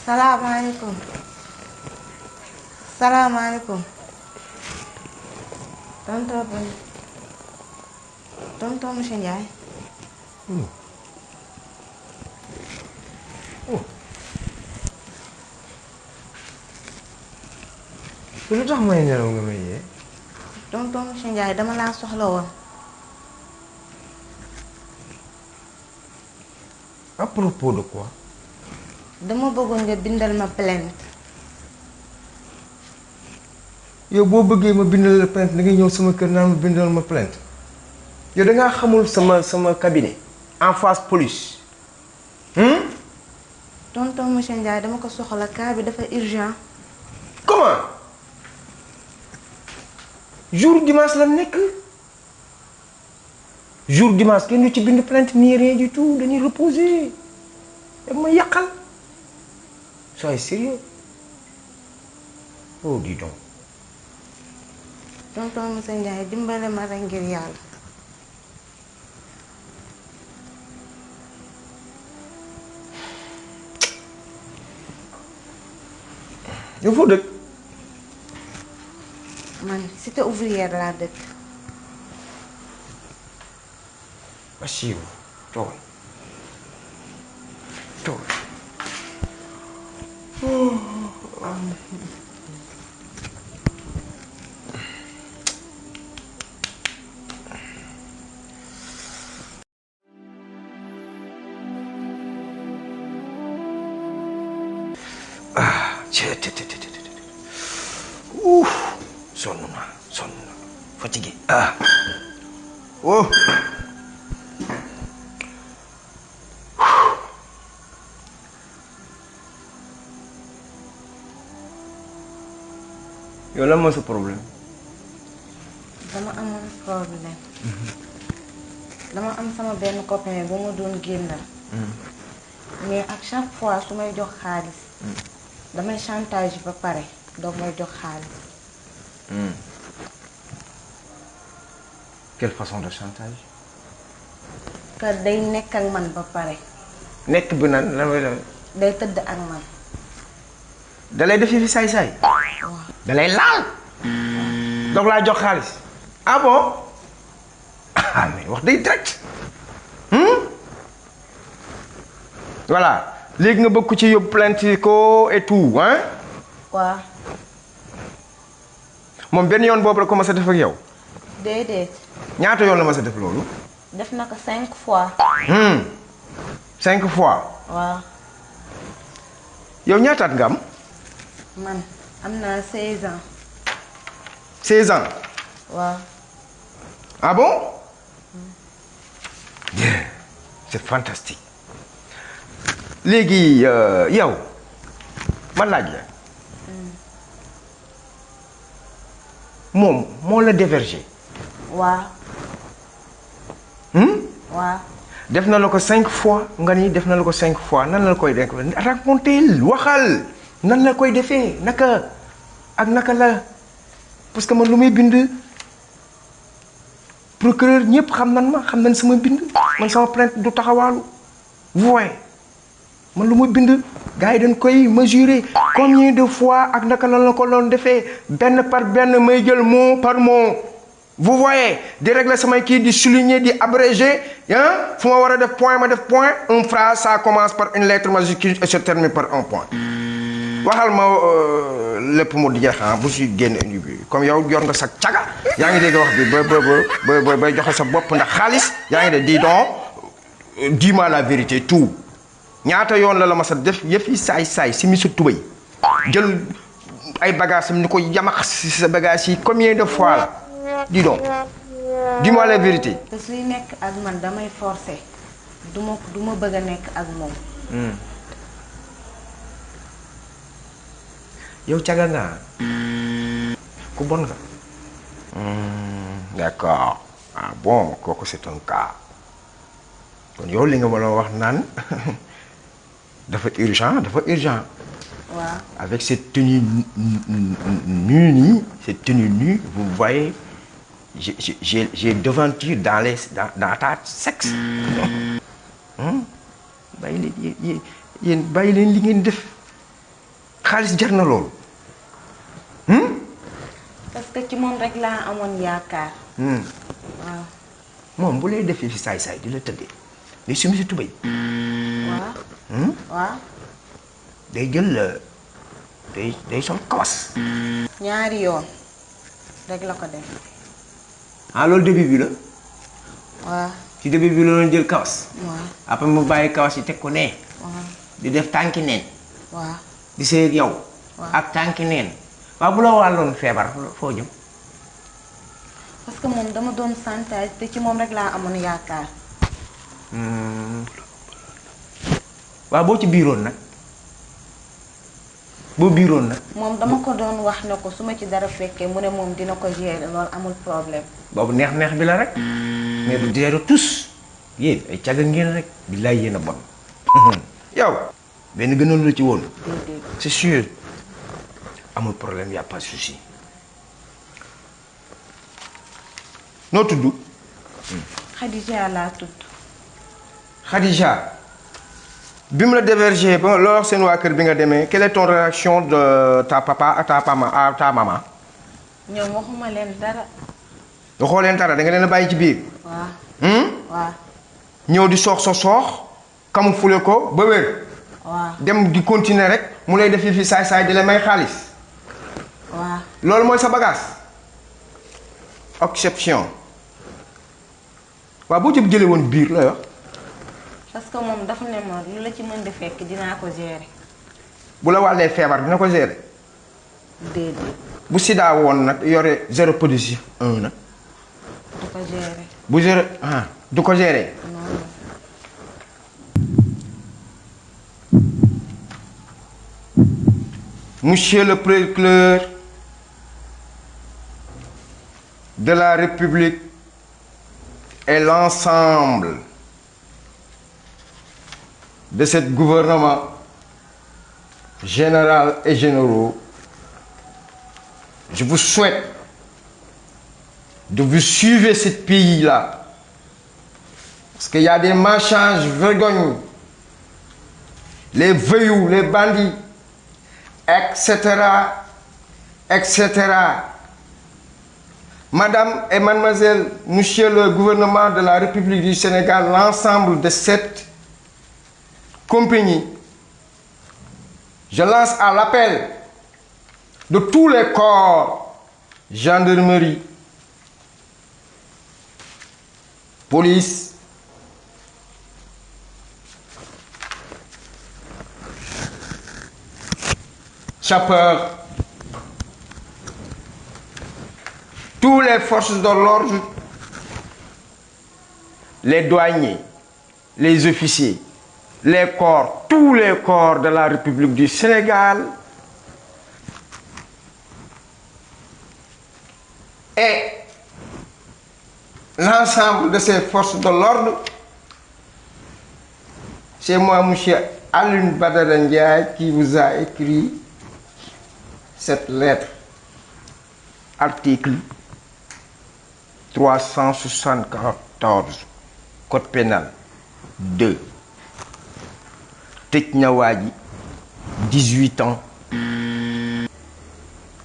Salaamaaleykum. Salaamaaleykum. Tonton monsieur Ndiaye. lu tax may nelaw nga may yee. Tonton monsieur Ndiaye dama laa soxla woon. À propos de quoi. dama bëggoon nga bindal ma plainte. yow boo bëggee ma bindal la plainte da ngay ñëw sama kër naan ma bindal ma plainte yow da ngaa xamul sama cabinet en face police. Tonton monsieur Ndiaye dama ko soxla cas bi dafa urgent. comment jour dimanche la nekk jour dimanche kenn du ci bind plainte ni rien du tout dañuy reposer da ma yàqal soyez sérieux oh dis donc. Tonton monsieur Ndiaye dimbale ma rek ngir yàlla. yow foo dëkk. man cité ouvrière laa dëkk. Bassirou toogal toogal. sonn naa fatigué oh. yow lan mooy sa problème. dama amoon problème. dama am sama benn copain bu ma doon génnal. mais ak chaque fois su may jox xaalis. damay chantage ba pare doog may jox xaalis. Quelle façon de chantage. que day nekk ak man ba pare. nekk bi nan lan mooy lan. day tëdd ak man. dalay def fi saay-saay. waaw dalay laal. donc laa jox xaalis. ah bon ah mais wax day direct. voilà léegi nga bëgg ko ci yóbbu plainte ko et tout hein. waaw. moom benn yoon boobu la commencé def ak yow. déedéet. ñaata yoon la ma sa def loolu. def na ko 5 fois. 5 fois. waaw. yow ñaataat nga am. man am naa 16 ans. 16 ans. waaw. ah bon. bien c'est fantastique. léegi yow ma laaj la. moom moo la dévergé. waaw. waaw. def na la ko 5 fois nga ni def na la ko 5 fois nan la koy def raconter waxal nan la koy defee naka ak naka la parce que man lu may bind procureur ñëpp xam nan ma xam nan sama bind man sama plainte du taxawaalu vous voyez man lu ma bind gars yi dañ koy mesurer combien de fois ak naka lan la ko doon defee benn par benn may jël mot par mot. vous voyez di régler samay kii di souligner di abréger hein fu ma war a def point ma def point une phrase ça commence par une lettre majuscule et se termine par un point. waxal ma lépp mu di jeex bu si génn comme yow yor nga sa caga yaa ngi dégg wax bi ba bay joxe sa bopp ndax xaalis yaa ngi de dis donc dis-moi la vérité tout ñaata yoon la ma sa def yëf yi saay si mi sa tubay jël ay bagages am ni ko yamax si sa bagages yi combien de fois la. dis donc dis-moi la vérité. te suy nekk ak man damay forcer du ma bëgg a nekk ak moom. yow caga nga ku bon nga. d'accord ah bon kooku c'est un cas kon yow li nga mën a wax naan dafa urgent. waaw. avec cette tenue nue nii cette tenue nue vous voyez j'ai devanture dans ta sexe. bàyyi leen yéen bàyyi leen li ngeen def xaalis jar na loolu. parce que ci moom rek laa amoon yaakaar. waaw. moom bu lay defee fi saay-saay di la tëddee day sumi si tubéy. waaw. waaw. day jël day sol kawas. ñaari yoon rek la ko def. ah loolu début bi la. waaw. ci début bi la doon jël kawas. waaw. après mu bàyyi kawas yi teg ko nee. waaw. di def tànki neen. waaw. di sëy ak yow. waaw. ak tànki neen. waaw bu la wàlloon feebar foo jëm. parce que moom dama doon santage te ci moom rek laa amoon yaakaar. waaw boo ci biiroon nag boo biiroon nag. moom dama ko doon wax ne ko su ma ci dara fekkee mu ne moom dina ko gérer loolu amul problème. boobu neex bi la rek. mais du gérer tous yéen ay càgga ngeen rek. billaay yéen a bon. yow benn gënoon la ci woon. déedéet. c'est sûr amul problème y a pas de souci. noo tudd. Khadija laa tudd. Khadija bi mu la dévergé ba loo wax seen waa kër bi nga demee quelle est ton réaction de ta papa à ta maman. ñoom waxuma leen dara. waxoo leen dara da nga leen a bàyyi ci biir. waaw. waaw. ñëw di soox camoufler ko ba wér. waaw. dem di continuer rek mu lay def fi saay-saay di la may xaalis. waaw. loolu mooy sa bagage. exception. waaw boo ci jëlee woon biir lay wax. parce que moom dafa ne ma lu la ci mën di fekk dinaa ko gérer. bu la wàllee feebar dina ko gérer. déedéet. bu sida woon nag yore zéro positif 1 nag. du ko gérer. bu zéro du ko gérer. non. Monsieur le procureur de la République et l'ensemble de ce gouvernement général et généraux, je vous souhaite de vous suivre ce pays-là. Parce qu'il y a des marchands vergognes, les voyous, les bandits, etc., etc. Madame et mademoiselle, monsieur le gouvernement de la République du Sénégal, l'ensemble de cette compagnie, je lance à l'appel de tous les corps, gendarmerie, police, sapeurs, tous les forces de l'ordre, les douaniers, les officiers, les corps, tous les corps de la République du Sénégal et l'ensemble de ces forces de l'ordre. C'est moi, monsieur Alioune Badara Ndiaye, qui vous a écrit cette lettre. Article 374 Code pénal 2. tëj na waa ji 18 ans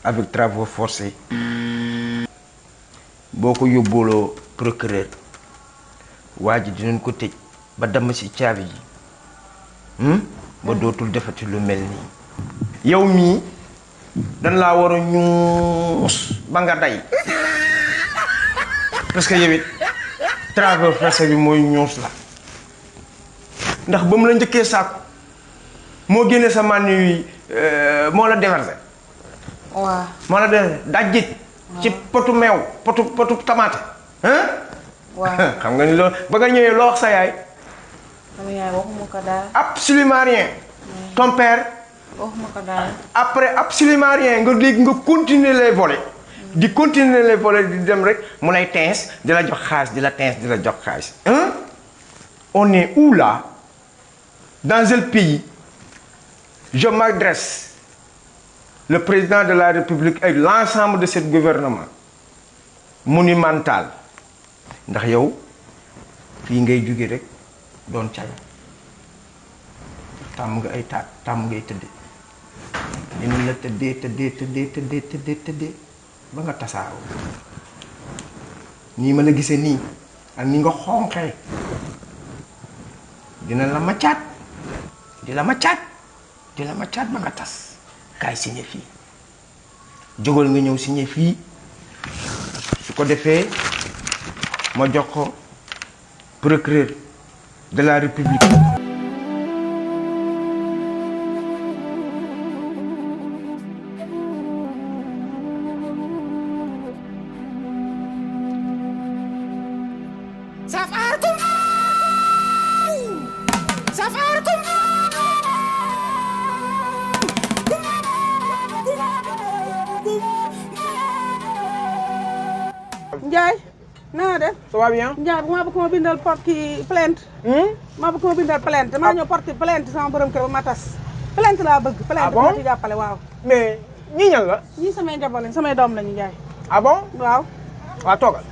avec travaux forcés. boo ko yóbbooloo procureur waa ji dinañ ko tëj ba damm ci caabi ji ba dootul defati lu mel nii. yow mii dañ laa war a ñuus ba nga day parce que yow it travaux forcés bi mooy ñuus la ndax ba mu la njëkkee sàkku moo génne sa man yi moo la déversé. waaw. moo la déversé dajjit ci potu meew potu tamaate waaw. xam nga ni loolu ba nga ñëwee loo wax sa yaay. sama yaay waxuma ko dara. absolument rien. ton père. waxuma ko dara. après absolument rien nga léegi nga continuer les volets. di continuer les volets di dem rek mu lay teins di la jox xaalis di la teins di la jox xaalis. on est où là? Dans quel pays? Je m'adresse, le président de la République et l'ensemble de ce gouvernement monumental. ndax yow fii ngay jóge rek doon caga tàmm nga ay taat tàmm ngay tëdd dina la tëddee ba nga tasaaroo nii ma la gisee nii ak ni nga xonqee dina la maccaat di la maccaat ba nga tas kaay signé fii jógal nga ñëw signé fii su ko defee ma jox ko procureur de la République. Ndiaye na def. Ça va bien. Ndiaye bu ma bëgg ma bindal porte plainte. ma bëgg ma bindal plainte damaa ñëw porte plainte sama borom kër ba ma tas. plainte laa bëgg. plainte bu ma ci jàppale waaw. mais ñii ñan la. ñii samay njaboot lañ samay doom lañu Ndiaye. ah bon. waaw. waaw toogal.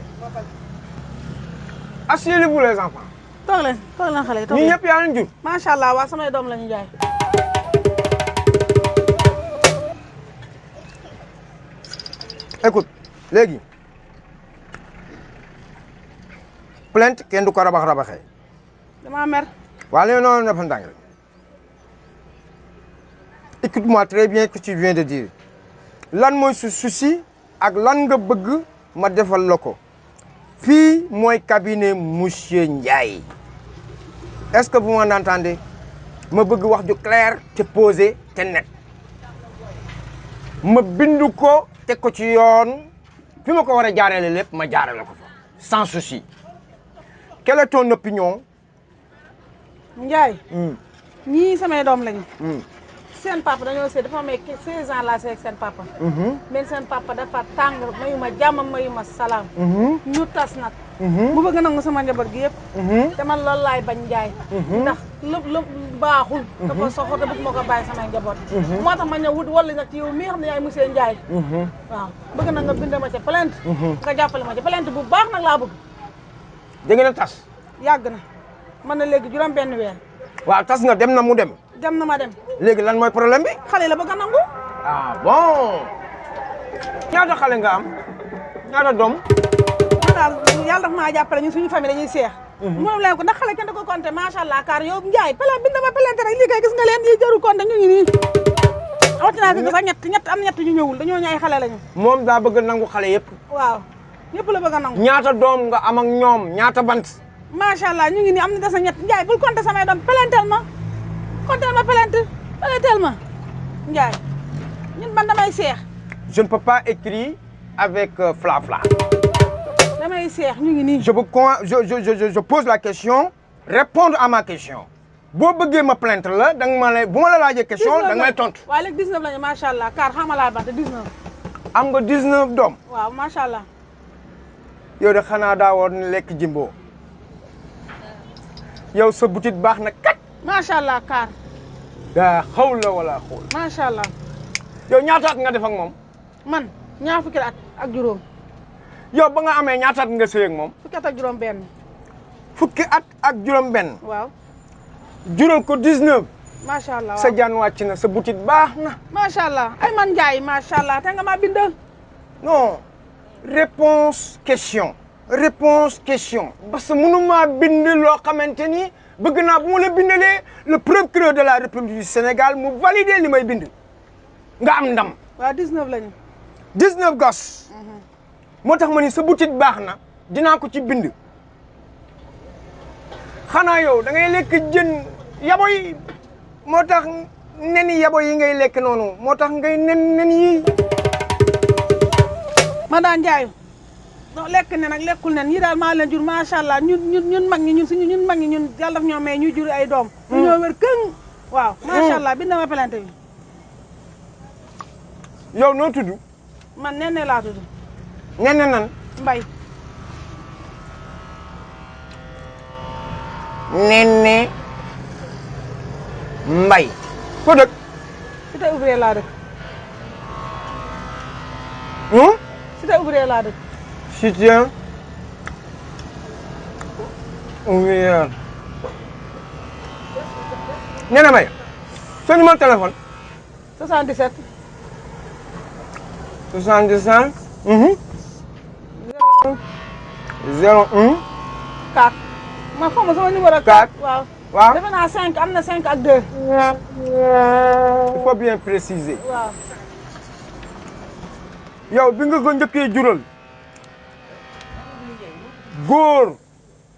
asseyez-vous les enfants. toog leen xale yi toog ñii leen. ñëpp yaa leen jur. macha allah waaw samay doom lañu Ndiaye. écoute léegi plainte kenn du ko rabaxee. damaa mer. waa léegi noonu dafa ndànk rek écoute-moi très bien ce que tu viens de dire lan mooy su souci ak lan nga bëgg ma defal la ko fii mooy cabinet monsieur Ndiaye est-ce que vous m'entendez ma bëgg wax ju clair te posé te net ma bindu ko teg ko ci yoon fi ma ko war a jaarale lépp ma jaarale ko fa sans souci. Quelle est ton opinion? Ndiaye. ñii samay doom lañu. seen papa dañoo seet dafa may 16 ans laa seet ak seen papa. mais seen papa dafa tàng mayu ma jàmm mayu ma salaam. ñu tas nag. mu bëgg nangu sama njaboot gi yëpp. te man loolu laay bañ Ndiaye. ndax lépp baaxul. dafa soxor te bëgg ma ko bàyyi samay njaboot. moo tax ma ñëw wut wala nag ci yow mii xam ne yaay monsieur Ndiaye. waaw bëgg na nga bind ma ca plainte. nga jàppale ma ca plainte bu baax nag laa bëgg. da ngeen a tas. yàgg na man na léegi juróom benn weer. waaw tas nga dem na mu dem. dem na ma dem. léegi lan mooy problème bi. xale la bëgg a nangu. ah bon. ñaata xale nga am ñaata doom. man daal yàlla daf maa jàppale ñun suñu famille dañuy seex. moom leen ko ndax xale kenn da ko compté macha allah kaar yow Ndiaye bind ma plainte rek lii kay gis nga leen yi jarul compté ñu ngi nii. rawatina ko sax ñett am ñett ñu ñëwul dañoo ñay xale lañu. moom daa bëgg nangu xale yëpp. waaw ñëpp la bëgg a nangu. ñaata doom nga am ak ñoom ñaata bant. macha allah ñu ngi nii am na des na ñett Ndiaye bul compté samay doom plainteel ma plainteel ma Ndiaye ñun man damay seex. je ne peux pas écrire avec fla-fla. damay seex ñu ngi nii. je pose la question répondre à ma question boo bëggee ma plainte la da nga ma lay bu ma la laajee question da nga may tontu. waaw léegi 19 lañu macha allah car xama laa baax te 19. am nga 19 doom. waaw macha allah. yow de xanaa daa war ne lekk jimbo yow sa butit baax na kat. macha allah car. daa xawla wala xool. macha allah. yow ñaata at nga def ak moom. man ñaar fukki at ak juróom. yow ba nga amee ñaata at nga sëy ak moom. fukki at ak juróom benn. fukki at ak juróom benn. waaw. juróom ko 19. macha allah sa jaan wàcc na sa butit baax na. macha allah ay man Ndiaye macha allah te nga maa bindal. non réponse question parce que mënuma bind loo xamante ni bëgg naa bu ma la bindalee le procureur de la République du Sénégal mu valider li may bind nga am ndam. waaw 19 lañu. 19 gos. moo tax ma ni sa butit baax na dinaa ko ci bind. xanaa yow da ngay lekk jën yabo yi moo tax neni yabo yi ngay lekk noonu moo tax ngay nen yi. ma daan Ndiaye non lekk ne nag lekkul nen yi daal maa leen jur macha allah ñun mag ñi ñun mag ñi ñun yàlla daf ñoo may ñuy jur ay doom. ñu ñoo wér këng. waaw macha allah bind ma plainte bi. yow noo tudd. man Nene laa tudd. Nene nan. Mbay. Nene Mbay. ko dëkk. cité ouvrier laa dëkk. cité ouvrier laa dëkk. cité ouvrier. Nene Mbay. sa numéro téléphone. 77. 77. 01. 4. ma xaw ma sama numéro 4. waaw. waaw defe naa 5 am na 5 ak 2. il faut bien préciser. waaw. yow bi nga ko njëkkee jural góor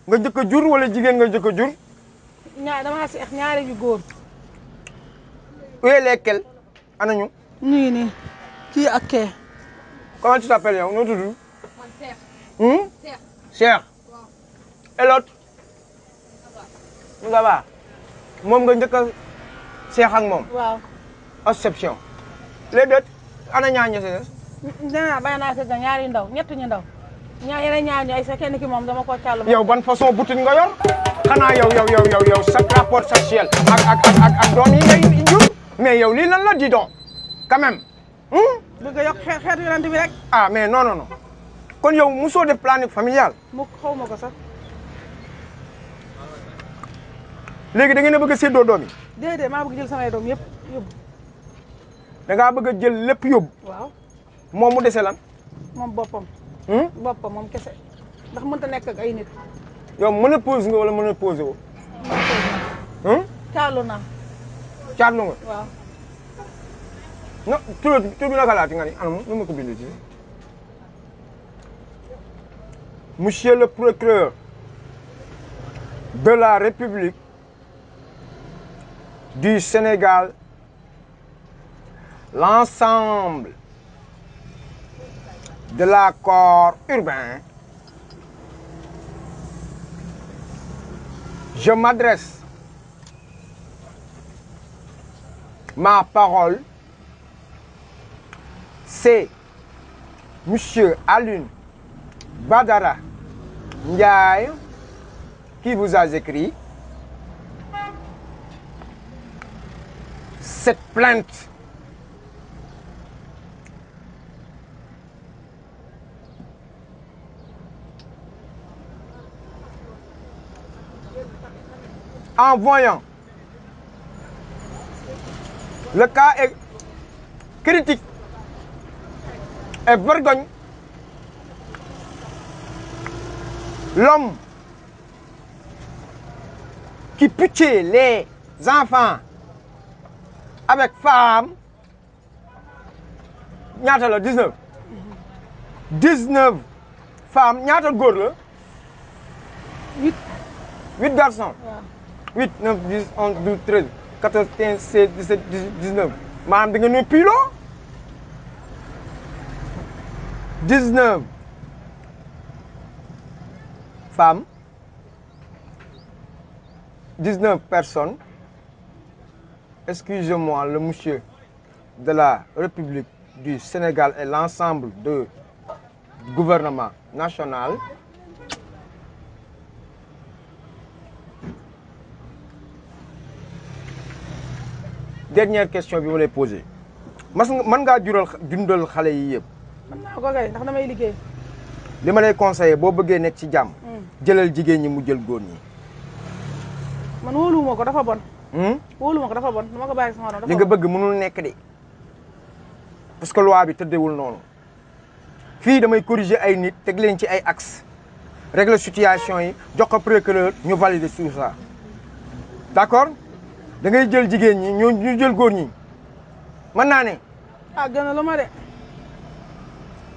nga njëkk a jur wala jigéen nga njëkk a jur. damaa seex ñaari yu góor. où lesquels ana ñu. ñu ngi nii kii ak kee. comment tu t'appelles yow noo tudd. man Cheikh. Cheikh. et l'autre. nga baax moom nga njëkk a seex ak moom. waaw. exception. les deux ana ñaar ña si nee bay naa seet ñaari yu ndaw ñett ñu ndaw yeneen ñaar ñu ay sa kenn ki moom dama ko càll. yow ban façon boutique nga yor xanaa yow sa rapport sexuel ak doom yi ngay jur mais yow lii lan la di donc quand même. bëgg a yokk xeetu yonent bi rek. ah mais non kon yow musoo def planning familial. mu xaw ma ko sax. léegi da ngeen a bëgg a séddoo doom yi. déedéet maa bëgg jël samay doom yëpp yóbbu. da ngaa bëgg a jël lépp yóbbu. waaw. moom mu dese lan. moom boppam. boppam moom kese ndax mënta nekk ak ay nit. yow ménopause nga wala ménopause woo. caalu naa. caatlu nga. waaw. non tur bi naka laati nga ni anam nu ma ko bindee ci. Monsieur le procureur de la République du Sénégal, l'ensemble de la corps urbain, je m'adresse ma parole, c'est Monsieur Alioune Badara Ndiaye qui vous a écrit cette plainte. En voyant le cas est critique et vergogne, l'homme qui pitié les enfants avec femme, ñaata la 19 femmes ñaata góor la 8 garçons. 8 9 10 11 12 13 14 15 16 17 18 19 maanaam da nga ne piloo 19 femmes 19 personnes. Excusez-moi, le monsieur de la République du Sénégal et l'ensemble du gouvernement national. Dernière question bi ma lay posé. mën ngaa dundal xale yi yëpp. mën naa ko kay ndax damay liggéey. li ma lay conseillé boo bëggee nekk ci jàmm. jëlal jigéen ñi mu jël góor ñi. man wóoluwuma ko dafa bon. wóoluwuma ko dafa bon dama ko bàyyi sama doom. li nga bëgg mënul nekk de parce que loi bi tëddewul noonu fii damay corriger ay nit teg leen ci ay axe régler situation yi jox ko procureur ñu valider tout ça d'accord da ngay jël jigéen ñi ñu jël góor ñi mën naa ne. ah gën a lu ma de.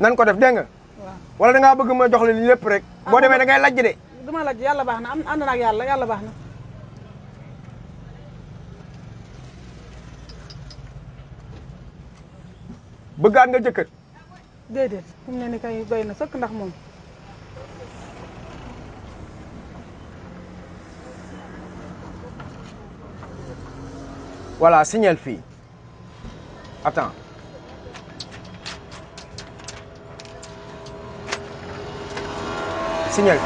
nan ko def dégg nga. waaw wala da ngaa bëgg ma jox la li lépp rek. boo demee da ngay lajj de. dama lajj yàlla baax na ànd na ak yàlla baax na. bëggaat nga jëkkër. déedéet fi mu ne ni kay doy na sëkk ndax moom. voilà signal fii attends signal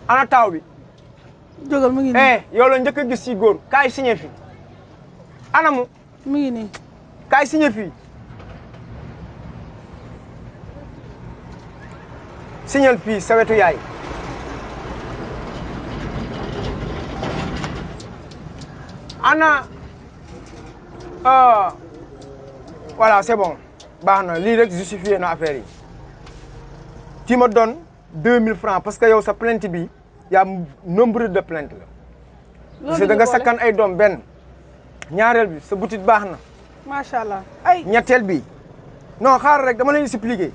ana taaw bi. jógal mu ngi nii. yow la njëkk a gis ci góor kaay signé fii anamu. mu ngi nii. kaay signé fii signal fii sa wetu yaay ana voilà c'est bon baax na lii rek justifié na affaire yi tu me donnes 2000 francs parce que yow sa plainte bi y a nombre de plaintes la parce que da nga sakkan ay doom benn ñaareel bi sa boutique baax na macha allah ay ñetteel bi non xaar rek dama lay expliquer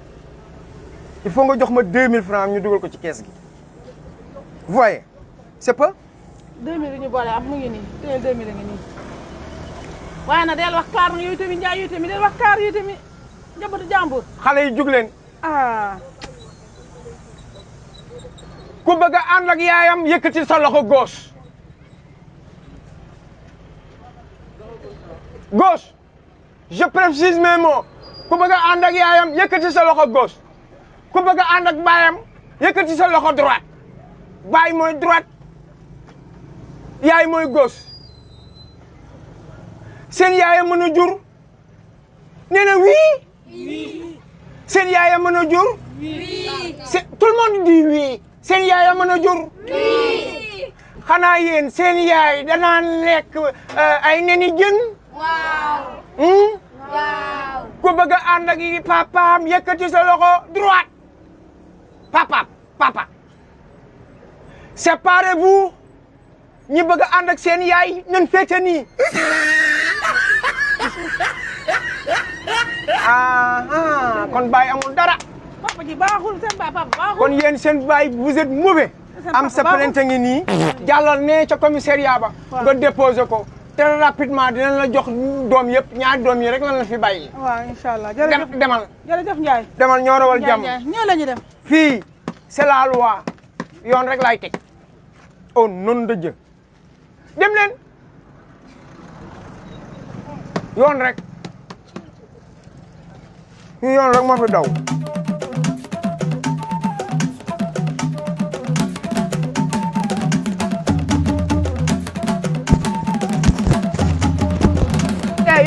il faut nga jox ma 2000 francs ñu dugal ko ci kees gi vous voyez c'est pas 2000 ñu boole am mu ngi nii teel 2000 ngi nii waaye nag del wax kaar yooyu tamit njaay yooyu tamit del wax kaar yooyu tamit njabootu jàmbur xale yi jug leen ah ku bëgg a ànd ak yaayam yëkkati sa loxo gauche gauche je précise mes mots ku bëgg a ànd ak yaayam yëkkati sa loxo gauche ku bëgg a ànd ak baayam yëkkati sa loxo droite baay mooy droite yaay mooy gauche seen yaaya mën a jur nee na oui seen yaaya mën a jur tout le monde dit oui seen yaaya mën a jur xanaa yéen seen yaay danaan lekk ay neni jën waaw ku bëgg a ànd ak yi papaam yëkkati sa loxo droite papa séparez-vous ñi bëgg a ànd ak seen yaay nan féete nii kon baay amul dara papa ji baaxul seen papa baaxul kon yéen seen baay vous êtes mauvais am sa plainte ngi nii jàllal ne ca commissariat ba nga déposé ko très rapidement dinañ la jox doom yëpp ñaari doom yi rek lan la fi bàyyi waaw inshallah jërëjëf demal jërëjëf Ndiaye demal ñoo rawal jàmm ñoo la ñu dem fii c'est la loi yoon rek laay teg au nom de Dieu dem leen yoon rek yoon rek moo fi daw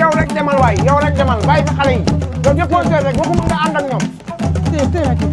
yow rek demal waay yow rek demal bàyyi fi xale yi yow déposé rek waxuma nga ànd ak ñoom téye na ci